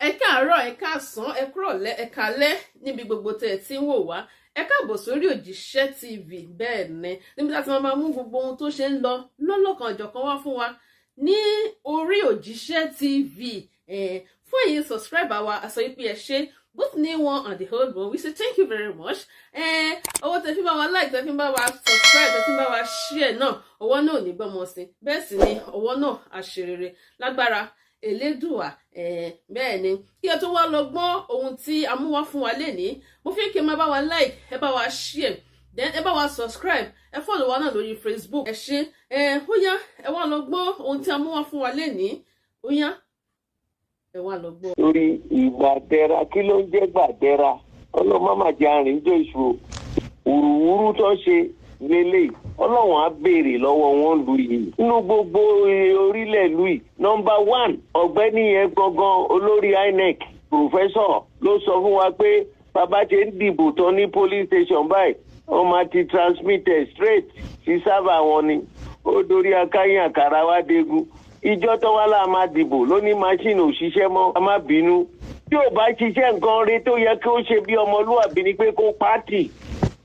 Ẹ káàárọ̀, ẹ káàsán, ẹ kúrọ̀lẹ́, ẹ káalẹ́ níbi gbogbo tẹ́ ẹ ti ń wò wá. Ẹ káàbọ̀ sórí Òjíṣẹ́ TV. Bẹ́ẹ̀ ni, níbi tá a ti máa mú gbogbo ohun tó ṣe ń lọ lọ́lọ́kan ọ̀jọ̀kan wá fún wa ní orí Òjíṣẹ́ TV. Fún ẹ̀yin subscriber wa, a sọ pé ẹ ṣé, both new one and the old one, we say thank you very much. Owó tẹ́ fi bá wa like, tẹ́ fi bá wa subscribe, tẹ́ fi bá wa share náà, ọwọ́ náà ò ní gbọ́mọ sí. Bẹ́ẹ̀ sì ni ọwọ́ náà àṣerere lágbára Elédùà. Bẹ́ẹ̀ ni, kí ẹ tó wá lọ gbọ́ ohun tí a mú wá fún wa lénìí, mo fi kí ẹ máa bá wa like, ẹ bá wa share, then ẹ bá wa subscribe, ẹ follow wa náà lórí Facebook. Ẹ ṣé. Ẹ ó yá, ẹ wá lọ gbọ́ ohun tí a mú wá fún wa lénìí. Ó yá, ẹ wá lọ gbọ́. Torí ìgbàdẹra, kí ló ń jẹ́ gbàdẹra? Ọlọ́run má má jẹ́ àrìnjọ ìṣòro wùrùwùrù tó ṣe lélẹ̀. Ọlọ́run á béèrè lọ́wọ́ wọn lù yìí nínú gbogbo orílẹ̀ ìlú yìí. Number one, ọ̀gbẹ́ni yẹn gangan, olórí INEC, professor, ló sọ fún wa pé bàbá ṣe ń dìbò tán ní police station báyìí, wọ́n máa ti transmit straight sí server wọn ni. Ó dorí akáyín àkàrà wá dégun. Ìjọ tó wá láà máa dìbò ló ní machine ò ṣiṣẹ́ mọ́. A má bínú, tí ò bá ṣiṣẹ́, nǹkan re tó yẹ kí ó ṣe bí ọmọlúwàbí ni pé kó pàtì,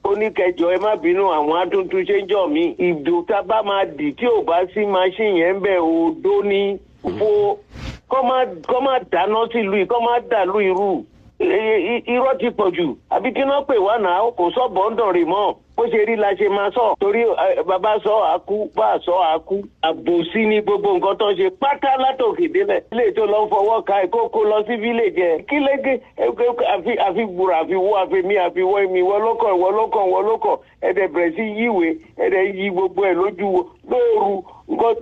ó ní kẹjọ, ẹ má bínú, àwọn atúntún ṣe ń jọ mí. Ìdò tá a bá máa dì tí ò bá sí machine yẹn ń bẹ̀, òdo ní fo. Kọ́ má dáná sílùú yìí, kọ́ má dàlú irú. Irọ́ ti pọ̀ jù, àbí kí náà pè wá náà? Kò sọ bọ́ńdàn rè mọ́. Bó ṣe rí la ṣe máa sọ, torí bàbá sọ àkú, bá sọ àkú. Àbòsí ni gbogbo nǹkan tó ń ṣe pátá látòkè délẹ̀. Ilé tó lọ ń fọwọ́ ka ìkókó lọ sí village ẹ̀ kí lége àfi gbùrà, àfi wọ́, àfi mí, àfi wọ́ èmi. Ìwọ lókàn, ìwọ lókàn, ìwọ lókàn. Ẹ̀dẹ̀ bẹ̀rẹ̀ sí yíwèé, ẹ̀dẹ̀ yí gbogbo ẹ̀ lójú lóoru. Nǹkan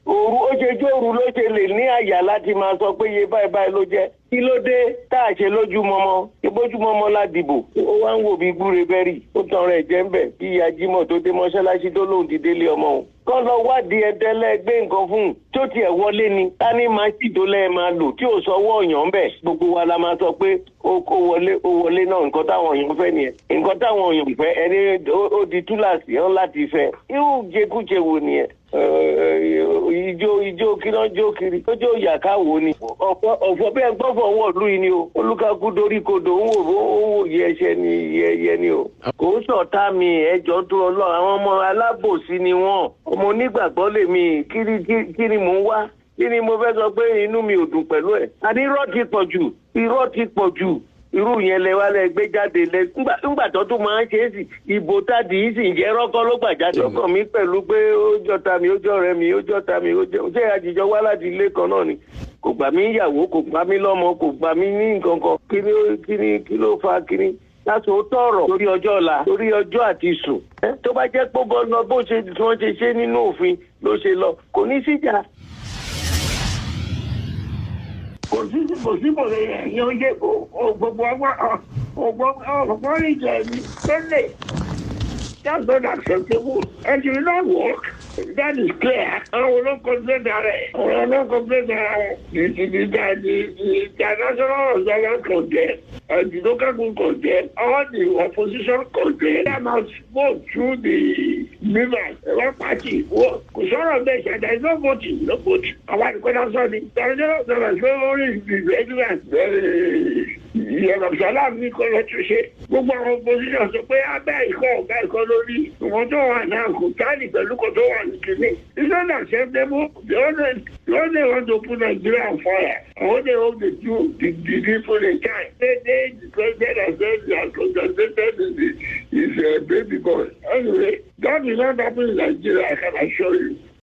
òru ó ṣe jó, òru ló ṣe lè ní àyà láti máa sọ pé iye báyìí báyìí ló jẹ́. Kí ló dé tá a ṣe lójú mọmọ? Ìbójúmọmọ la dìbò. Ó wá ń wò bí gbúre bẹ́rì, ó tàn rẹ̀ jẹ́ ń bẹ̀ bí ìyá Jímọ̀ tó dé mọ́ṣáláṣí tó lóun ti délé ọmọ òun. Kọ́ lọ wádìí ẹdẹ́lẹ́ gbé nǹkan fún un tó tiẹ̀ wọlé ni ká ní máṣí tó lẹ́ẹ̀ máa lò tí ò sọwọ́ ọ̀yàn bẹ̀. Gbogbo wa la máa sọ pé ó wọlé, ó wọlé náà. Nǹkan táwọn èèyàn fẹ́ nìyẹn. Nǹkan táwọn èèyàn fẹ́, ẹni ó di túláàsì ọ̀n láti fẹ́. Irú jẹkújẹ wo nìyẹn? Ijó ijó, kí ló ń jó kiri? Ó jó yàká wo ni? Ọ̀pọ̀ ọ̀fọ̀ bẹ́ẹ̀ gbọ́fọ̀ wọ̀ lú yìí ni o. Olúkakú dorí kodò, ń wò ó, ń wò yẹ ẹsẹ̀ ni yẹ ni o. Kò ń sọ̀tá mi, ẹjọ́ tó ọlọ́. Àwọn ọmọ alábòsí ni wọ́n. Ọmọ onígbàgbọ́ lèmi. Kí ni mò ń wá? Kí ni mo fẹ́ sọ pé inú mi ò dùn pẹ̀lú ẹ̀? Àní irọ́ ti pọ̀ jù, irọ́ ti pọ̀ jù. Irú yẹn lẹ wá lẹ gbé jáde lẹ. Ńgbà tó tún máa ń ṣe é sì, ìbò tádì yìí sì ń jẹ́ rọ́kọ́ ló gbà jáde. Ọkàn mi pẹ̀lú pé ó jọta mi, ó jọ̀rẹ́ mi, ó jọta mi, ó jẹ́ ṣé àjìjọ wá láti ilé kan náà ni. Kò gbà mí ìyàwó, kò gbà mí lọ́mọ, kò gbà mí ní nǹkan kan. Kí ni kí ló fa kí ni láti ó tọrọ torí ọjọ́ ọ̀la, torí ọjọ́ àti sùn? Tó bá jẹ́ pé bọ́ lọ bó ṣe tí wọ́n ṣe ṣe nínú òfin ló ṣe lọ, kò ní síjà. Kò sí kò lè yẹn oúnjẹ gbogbo ọgbọ́n ọgbọ́n ọgbọ́n ìjẹ mi tẹ́lẹ̀. That's not acceptable and it will not work. That is clear. Àwọn olóńkọ̀ọ́gbẹ́ rẹ̀, àwọn olóńkọ̀ọ́gbẹ́ ara wọn. The international observers condemn and the local group condemn, all the opposition condemn. That must vote through the rivers one party. Kò sọ̀rọ̀ bẹ́ẹ̀ ṣe. There is no voting, no voting. Àwọn àdìpẹ́lá sọ ni international observers pé ó rí ìgbẹ́júmọ̀ ìyẹ̀rọ̀sọ́lá mi kọ́ lọ tún ṣe. Gbogbo àwọn opposition sọ pé abẹ́ ìkọ́ ọ̀gá ìkọ́ lórí ìwọ̀n tó wà náà kò tálì pẹ̀lú kò tó wà ní kìíní. It's not acceptable. They only want to put Nigeria on fire. All they hope they do, the people they can. The president has said he has congratulated his baby boy. Anyway, that will not happen in Nigeria, I can assure you.